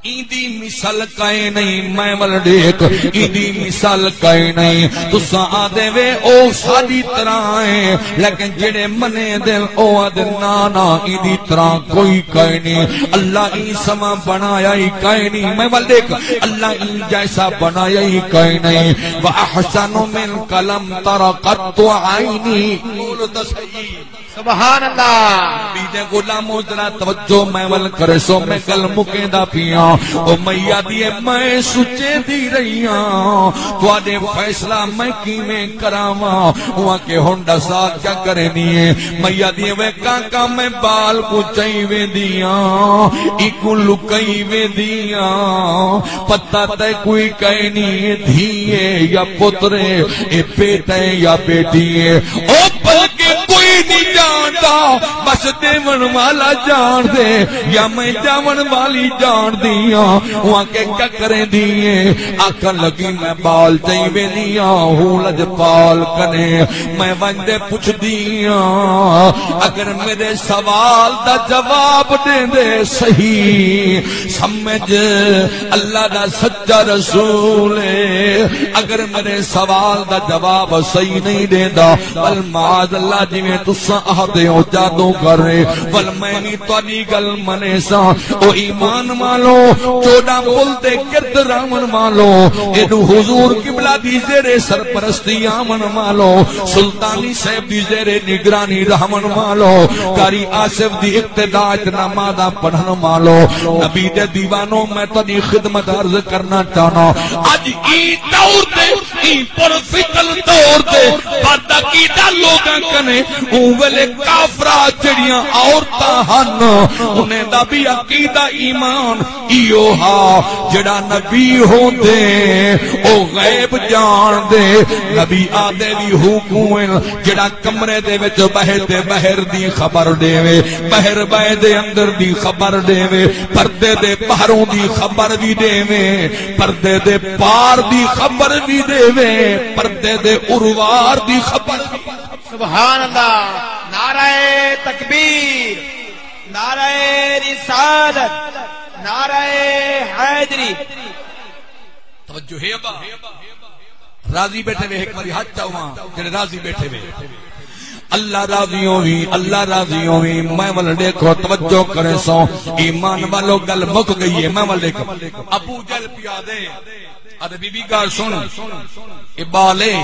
ایندی مثل کائے نہیں، میں ول ݙیکھ، ایندی مثل کائے نہیں۔ تساں آہدے وے او ساݙی طرح ہے، لیکن جیڑھے منے دن او آہدن نا نا، ایندی طرح کوئی کائے نہیں۔ اللہ ایں سما بݨایا ہی کائے نہیں، میں ول ݙیکھ، اللہ ایں جیسا بݨایا ہی کائے نہیں۔ وَأَحْسَنُ مِنْكَ لَمْ تَرَ قَطُّ عَيْنِي۔ بولو تاں صحیح۔ سبحان اللہ۔ نبی دے غلامو، ذرا توجہ میں ول کریسو، میں گل مکیندا پیاں۔ او میاں دی، میں سوچیندی رہی ہاں، تہاݙے فیصلہ میں کیویں کراواں؟ اوں آکھے ہݨ ݙسا کیا کریندی ایں؟ میاں دی، وے کاکا میں ٻال کوں چئی ویندی ہاں، ایکوں لکئی ویندی ہاں، پتہ تیکوں کوئی کائنی، دھی ہے یا پتر ہے، اے بیٹا ہے یا بیٹی ہے، او بلکہ کوئی نہیں ڄاݨدا، بس ݙیوݨ والا ڄاݨدے یا میں ڄاوݨ والی ڄاݨدی ہاں۔ اوں آکھے کیا کریندی ہے؟ آکھݨ لڳی میں ٻال چئی ویندی ہاں، ہوں لڄپال کنے میں ونڄ تے پچھدی ہاں، اگر میݙے سوال دا جواب ݙیندے صحیح، سمجھ اللہ دا سچا رسول ہے، اگر میݙے سوال دا جواب صحیح نہیں ݙیندا، ول معاذ اللہ جیویں تساں آہدے ہو جادوگر ہے، ول میں وی تہاݙی گل منیساں۔ او ایمان والو، چوݙاں پل دے گرد راوݨ والو، ایݙو حضور قبلہ دی زیر سرپرستی آوݨ والو، سلطانی صاحب دی زیر نگرانی رہوݨ والو، قاری آصف دی اقتداء اچ نمازاں پڑھݨ والو، نبی دے دیوانو، میں تہاݙی خدمت عرض کرنا چاہنا، اڄ ایں دور دے، ایں پرفتن دور دے، بدعقیدہ لوگاں کنے اوں ویلے کافرہ جڑیاں عورتاں ہن، انہیں دا بھی عقیدہ ایمان ایہو ہا، جڑا نبی ہوندے او غیب جاݨدے۔ نبی آہدے وی ہوکوں ہن، جڑا کمرے دے وچ ٻہے تے ٻاہر دی خبر ݙیوے، ٻاہر ٻہے تے اندر دی خبر ݙیوے، پردے دے پاروں دی خبر وی ݙیوے، پردے دے پار دی خبر وی ݙیوے، پردے دے اروار دی خبر وی۔ سبحان اللہ۔ نعرہ تکبیر، نعرہ رسالت، نعرہ حیدری۔ توجہ ہے ابا؟ راضی بیٹھے وے، ہک واری ہتھ چاواں، جڑے راضی بیٹھے وے۔ اللہ راضی ہووی، اللہ راضی ہووی۔ میں ول ݙیکھو، توجہ کریسو، ایمان والو، گل مک ڳئی ہے۔ میں ول ݙیکھو، ابو جہل پیا دے، آہدے بی بی ڳالھ سݨ، اے ٻال ہے،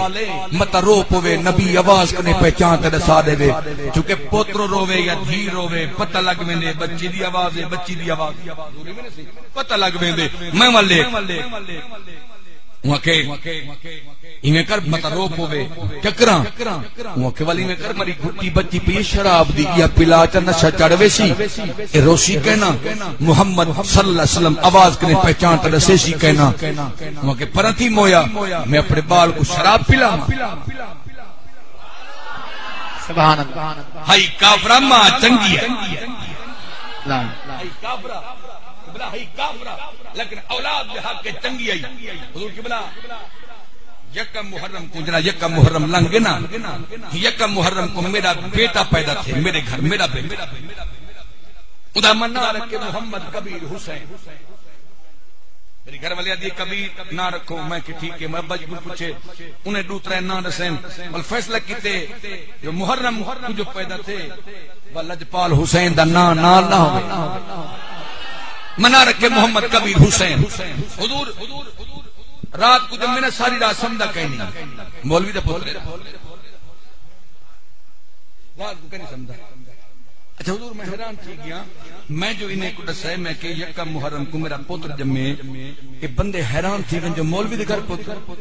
مت رو پوے، نبی آواز کنے پہچان تے ݙسا ݙیوے، کیونکہ پتر رووے یا دھی رووے، پتہ لڳ ویندے بچی دی آواز ہے، بچی دی آواز۔ پتہ لڳ ویندے۔ میں ول ݙیکھ۔ اوں آکھے، ایویں کر، مت رو پوے، کیا کراں؟ اوں آکھے، ول ایویں کر، میݙی گھٹی بچی پئی ہے شراب دی، یا پلا چا، نشہ چڑھ ویسی، اے روسی کائنا، محمد صلی اللہ علیہ وسلم آواز کنے پہچان تے ݙسیسی کائنا۔ اوں آکھے، پراں تھی مویا، میں اپݨے ٻال کوں شراب پلاواں؟ سبحان اللہ۔ ہئی کافرہ، ماں چنگی ہے۔ لا۔ ہئی کافرہ، قبلہ ہئی کافرہ، لیکن اولاد دے حق چنگی آئی۔ حضور قبلہ، یکم محرم کو، جڑا یکم محرم لنگھ گئے نا، یکم محرم کو میرا بیٹا پیدا تھے، میرے گھر میرا بیٹا۔ ادا میں ناں رکھے محمد کبیر حسین۔ میری گھر والے آہدی، "کبیر ناں رکھو۔" میں کہ، "ٹھیک ہے۔" میں ابا جی کوں پچھے، انہیں ݙو ترے ناں ݙسین، ول فیصلہ کیتے جو محرم کوں جو پیدا تھے، ول لجپال حسین دا ناں نال نہ ہووے۔ میں ناں رکھے محمد کبیر حسین۔ حضور رات کوں جمے نا، ساری رات سمدا کائنی، مولوی دا پتر ہے۔ رات کوں کائنی سمدا۔ اچھا حضور، میں حیران تھی ڳیا، میں جو انہیں کوں ݙسائے، میں کہ یکم محرم کوں میرا پتر جمے، اے بندے حیران تھی ڳئے جو مولوی دے گھر پتر۔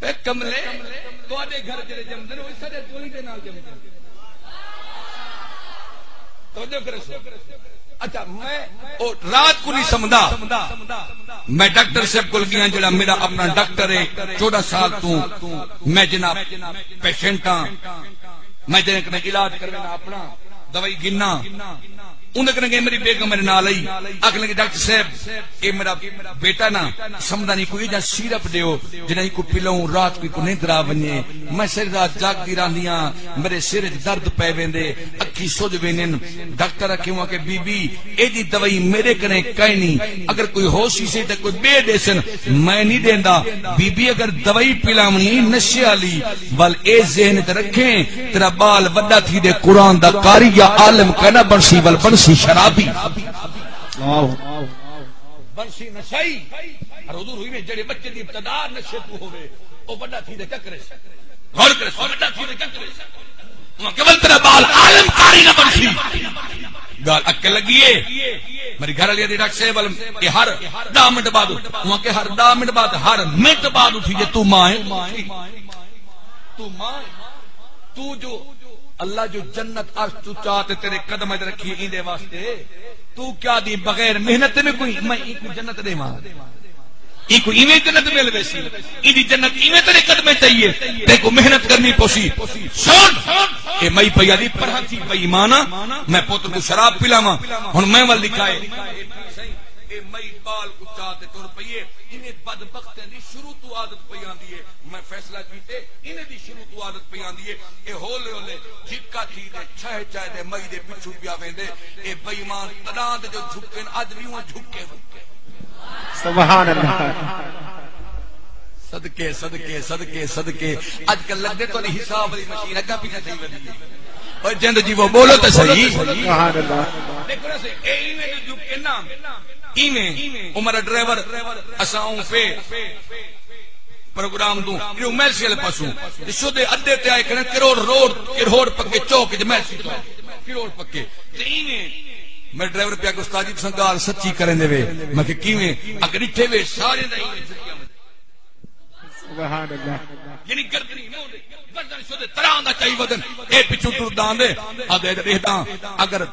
اے کملے، تہاݙے گھر جڑے ڄمدن، او سارے دوئی دے نال ڄمدن۔ توجہ کرے سو۔ اچھا، میں او رات کوں نہیں سمدا۔ میں ڈاکٹر صاحب کول ڳیاں، جڑا میرا اپنا ڈاکٹر ہے، چوݙاں سال توں میں جناب پیشنٹ ہاں، میں جنہیں کنے علاج کروینا اپنا، دوائی گھننا۔ اندے کنے گئے، میری بیگم میرے نال آئی، آکھن لگی، "ڈاکٹر صاحب، اے میرا بیٹا نا، سمدا نہیں، کوئی ایجھا سیرپ ݙیو جنہیں کو پلاؤں، رات کو کو نیندر آ ونڄے۔ میں ساری رات جاڳدی رہندی ہاں، میرے سر وچ درد پئے ویندے، اکھیں سج ویندن۔" ڈاکٹر آکھے، اوں آکھے، "بی بی، ایجھی دوائی میرے کنے کائنی، اگر کوئی ہوسی سے تے کوئی ٻئے ݙیسن، میں نہیں ݙیندا۔" بی بی، اگر دوائی پلاوݨی نشے آلی، ول اے ذہن تے رکھیں، تیرا ٻال وݙا تھی تے قرآن دا قاری یا عالم کائنا بݨسی، ول بݨسی شرابی۔ بݨسی نشئی۔ اور حضور ہوئی میں جڑے بچے دی ابتدا نشے تو ہوے، او وݙا تھی تے کیا کرے؟ غور کرے، وݙا تھی تے کیا کرے؟ اوں آکھے، ول تیرا ٻال عالم قاری نہ بݨسی۔ ڳالھ اڳ لڳی ہے۔ میری گھر والی آہدی، "ڈاکٹر صاحب، ول اے ہر ݙاہ منٹ بعد اٹھ۔" اوں آکھے، "ہر ݙاہ منٹ بعد، ہر منٹ بعد اٹھی جے توں ماں ہے۔ توں ماں ہے۔ توں جو اللہ جو جنت عرش توں چا تے تیرے قدم اچ رکھی، ایندے واسطے توں کیا دی بغیر محنت دے میں کوئی، میں اینکوں جنت ݙیواں؟" اینکوں ایویں جنت مل ویسی، ایندی جنت ایویں تیرے قدمیں چاہیے، تیکوں محنت کرنی پوسی۔ سن، اے مئی پئی آہدی، پرہاں تھی بے ایمانا، میں پتر کوں شراب پلاواں، ہݨ میں ول لکھائے۔ اے مئی ٻال کوں چا تے ٹر پئی ہے، انہیں بدبختیں دی شروع توں عادت پئی آندی ہے۔ میں فیصلہ کیتے، انہیں دی شروع توں عادت پئی آندی ہے۔ اے ہولے ہولے جھکا تھی تے چھہ چائے تے مئی دے پچھوں پیا ویندے۔ اے بے ایمان تݙاں دے جو جھکن، اڄ وی اوں جھکے ہوئے۔ سبحان اللہ۔ صدقے، صدقے، صدقے، صدقے۔ اڄ کل لڳدے تہاݙی حساب والی مشین اڳاں پچھاں تھئی ودی ہے۔ اوئے جند جیوو، ٻولو تے صحیح۔ سبحان اللہ۔ ݙیکھو نا صحیح، اے ایویں جو جھکے نا، ایویں۔ او میرا ڈرائیور، اساں اوں پے پروگرام دوں، ایہو میلسی والے پاسوں، تے سودھے اݙے تے آئے کھڑے کروڑ روڈ، کروڑ پکے چوک اچ میلسی چوک، کروڑ پکے۔ تے ایویں میرے ڈرائیور پیا کہ استاد جی، تساں ڳالھ سچی کریندے وے۔ میں کہ کیویں؟ آکھے ݙٹھے وے، سارے دا ایویں جھکیا۔ سبحان اللہ۔ یعنی گردنی موڑے، گردن شودے تراں دا چائی ودن، اے پچھوں ٹرداں دے، آدھے ݙیہداں، اگر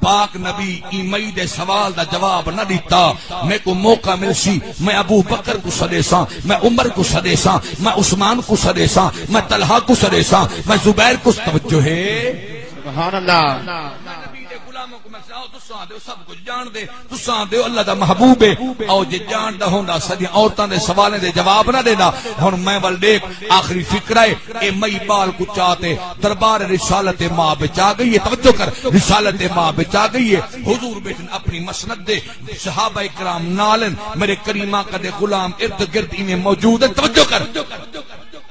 پاک نبی ایں مئی دے سوال دا جواب نہ ݙتا، میکوں موقع ملسی، میں ابو بکر کوں سݙیساں، میں عمر کوں سݙیساں، میں عثمان کوں سݙیساں، میں طلحہ کوں سݙیساں، میں زبیر کوں، توجہ ہے۔ سبحان اللہ۔ میں نبی دے غلاموں کوں میں سݙاؤ، تساں آہدے ہو سب کچھ ڄاݨدے، تساں آہدے ہو اللہ دا محبوب ہے۔ او جے ڄاݨدا ہوندا، ساݙیاں عورتاں دے سوالیں دے جواب نہ ݙیندا۔ ہݨ میں ول ݙیکھ، آخری فقرہ ہے، اے مئی ٻال کوں چا تے دربار رسالت مآب اچ آ ڳئی ہے۔ توجہ کر، رسالت مآب اچ آ ڳئی ہے۔ حضور ٻیٹھن اپݨی مسند دے، صحابہ کرام نال ہن، میرے کریم آقا دے غلام ارد گرد ایویں موجود ہن۔ توجہ کر،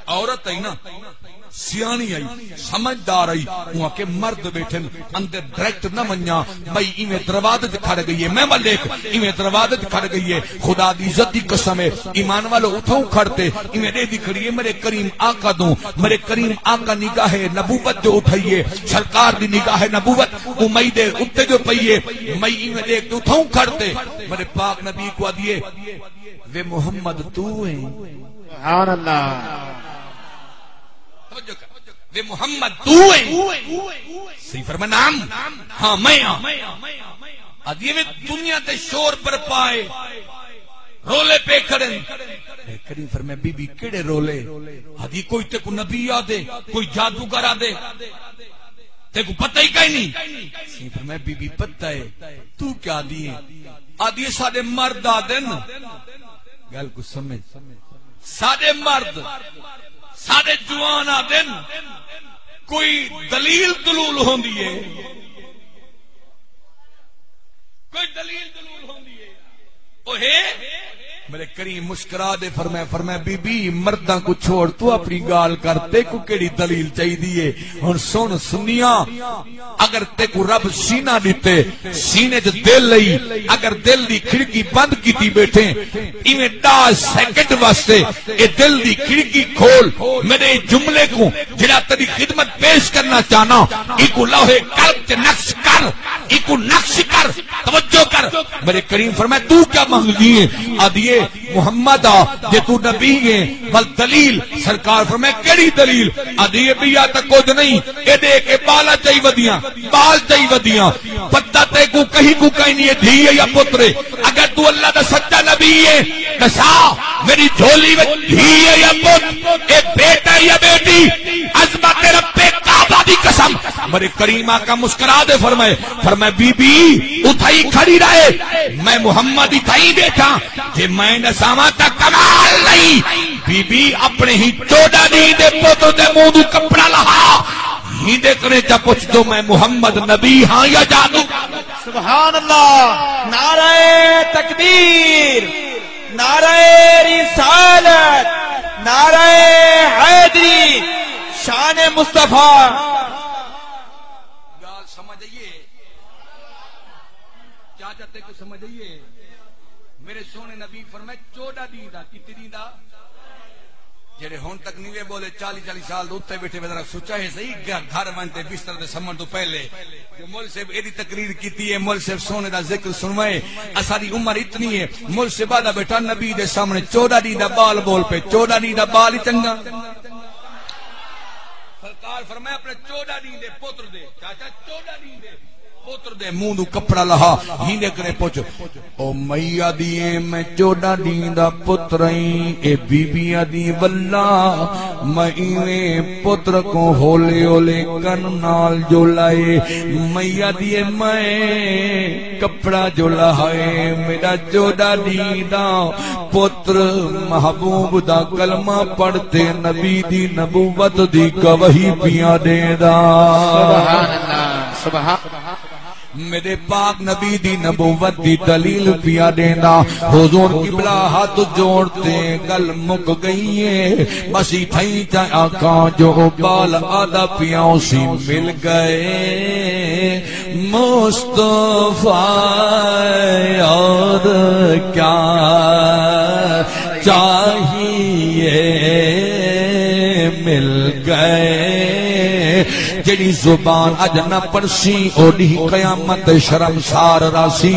عورت ہے نا، سیاݨی آئی، سمجھدار آئی، اوں آکھے مرد ٻیٹھن، اندر ڈائریکٹ نہ ونڄاں، مئی ایویں دروازے تے کھڑ ڳئی ہے، میں ول ݙیکھ، ایویں دروازے تے کھڑ ڳئی ہے، خدا دی عزت دی قسم ہے، ایمان والو اتھاؤں کھڑ تے، ایویں ݙیہدی کھڑی ہے، میرے کریم آقا دوں، میرے کریم آقا نگاہ نبوت جو اٹھائی ہے، سرکار دی نگاہ نبوت، اوں مئی دے اتے جو پئی ہے، مئی ایویں ݙیکھ تے اتھاؤں کھڑ تے، میرے پاک نبی کوں آہدی ہے، وے محمد توں ہیں؟ سبحان اللہ۔ توجہ کر۔ وے محمد توں ہیں؟ صحیح فرمایا، نعم۔ ہاں، میں ہاں۔ آہدی وے دنیا تے شور برپا ہے، رولے پئے کھڑن۔ اے کریم فرمایا، بی بی کیڑھے رولے؟ آہدی کوئی تیکوں نبی آہدے، کوئی جادوگر آہدے۔ تیکوں پتہ ہی کائنی۔ سئیں فرمایا، بی بی پتہ ہے، توں کیا آہدی ہیں؟ آہدی ہے ساݙے مرد آہدن۔ ڳالھ کوں سمجھ۔ ساݙے مرد، ساݙے جوان آہدن، کوئی دلیل دلول ہوندی ہے۔ کوئی دلیل دلول ہوندی ہے۔ او ہے؟ میرے کریم مسکرا تے فرمایا، فرمایا، بی بی، مرداں کوں چھوڑ، توں اپݨی ڳالھ کر، تیکوں کیڑھی دلیل چاہیدی ہے؟ ہݨ سݨ سنیاں، اگر تیکوں رب سینہ ݙتے، سینے تے دل لئی، اگر دل دی کھڑکی بند کیتی ٻیٹھیں، ایویں ݙاہ سیکنڈ واسطے اے دل دی کھڑکی کھول، میرے جملے کوں جڑا تیری خدمت پیش کرنا چاہنا، ایکوں لوحے قلب تے نقش کر، ایکوں نقش کر، توجہ کر۔ میرے کریم فرمایا، توں کیا منگدی ہیں؟ آہدی ہے، محمد آ، جے توں نبی ایں، ول دلیل؟ سرکار فرمائے، کیڑھی دلیل؟ آدھی اے بیا تاں کجھ نہیں، اے ݙے کے ٻالاں چئی ودیاں، ٻال چئی ودیاں۔ پتہ تیکوں کہیں کوں کائنی اے دھی اے یا پتر اے۔ اگر توں اللہ دا سچا نبی ایں، ݙسا میݙی جھولی وچ دھی اے یا پتر، اے بیٹا اے یا بیٹی؟ عظمت رب کعبہ دی قسم۔ میرے کریم آقا مسکرا تے فرمائے، فرمائے، بی بی، اتھائیں کھڑی رہے، میں محمد اتھائیں ٻیٹھاں۔ جے میں ݙساواں تاں کمال نہیں۔ بی بی، اپݨے ہی چوݙاں ݙینہہ دے پتر دے منہ دو کپڑا لہا، ہیندے کنے چا پچھ، جو میں محمد نبی ہاں یا جادو؟ سبحان اللہ، نعرہ تکبیر، نعرہ رسالت، نعرہ حیدری، شان مصطفیٰ۔ ڳالھ سمجھ آئی اے؟ چاچا تیکوں سمجھ آئی اے؟ میرے سوہݨے نبی فرمائے، چوݙاں ݙینہہ دا، کتنے ݙینہہ دا؟ جیڑھے ہݨ تک نیوے ٻولے، چالیہہ چالیہہ سال دے اتے ٻیٹھے، ذرا سوچا ہے صحیح، گھر، گھر ونڄ تے بستر تے سمݨ توں پہلے جو مولوی صاحب ایݙی تقریر کیتی ہے، مولوی صاحب سوہݨے دا ذکر سݨوائے، اساݙی عمر اتنی ہے، مولوی صاحب آہدا ٻیٹھا نبی دے سامݨے چوݙاں ݙینہہ دا ٻال ٻول پئے، چوݙاں ݙینہہ دا ٻال ہی چنڳا۔ سرکار فرمایا، اپݨے چوݙاں ݙینہہ دے پتر دے، چاچا، چوݙاں ݙینہہ دے پتر دے منہ دو کپڑا لہا، ہیندے کنے پچھ، او مئی آہدی اے، میں چوݙاں ݙینہہ دا پتر ایں؟ اے بی بی آہدی، واللہ میں ایویں پتر کوں ہولے ہولے کن نال جو لائے۔ مئی آہدی اے، میں کپڑا جو لہائے، میݙا چوݙاں ݙینہہ دا پتر محبوب دا کلمہ پڑھ تے نبی دی نبوت دی گواہی پیا ݙیندا۔ سبحان اللہ، سبحان۔ میرے پاک نبی دی نبوت دی دلیل پیا ݙیندا۔ حضور قبلہ ہتھ جوڑ تے ڳل مک ڳئی ہے، بس اتھائیں چا آکھاں جو او ٻال آہدا پیا ہوسی، مل گئے مصطفیٰ اور کیا چاہیے، مل گئے۔ جیڑھی زبان اڄ نہ پڑھسی، او ݙینہہ قیامت شرمسار رہسی۔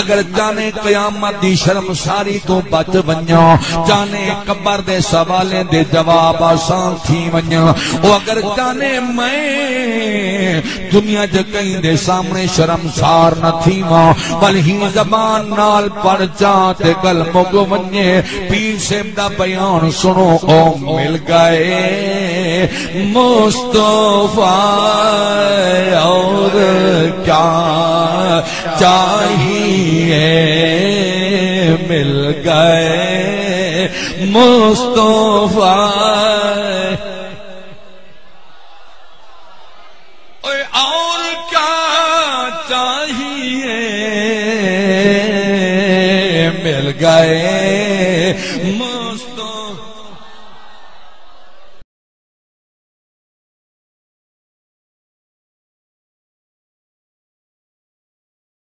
اگر چاہنے قیامت دی شرمساری توں بچ ونڄاں، چاہنے قبر دے سوالیں دے جواب آسان تھی ونڄن، او اگر چاہنے میں دنیا چ کہیں دے سامݨے شرمسار نہ تھیواں، بل ہی زبان نال پڑھ چا تے ڳل مک ونڄے۔ پیر صاحب دا بیان سݨو، او مل گئے مصطفیٰ اور کیا چاہیے، مل گئے مصطفیٰ۔ اوئے اور کیا چاہیے، مل گئے مصطفیٰ۔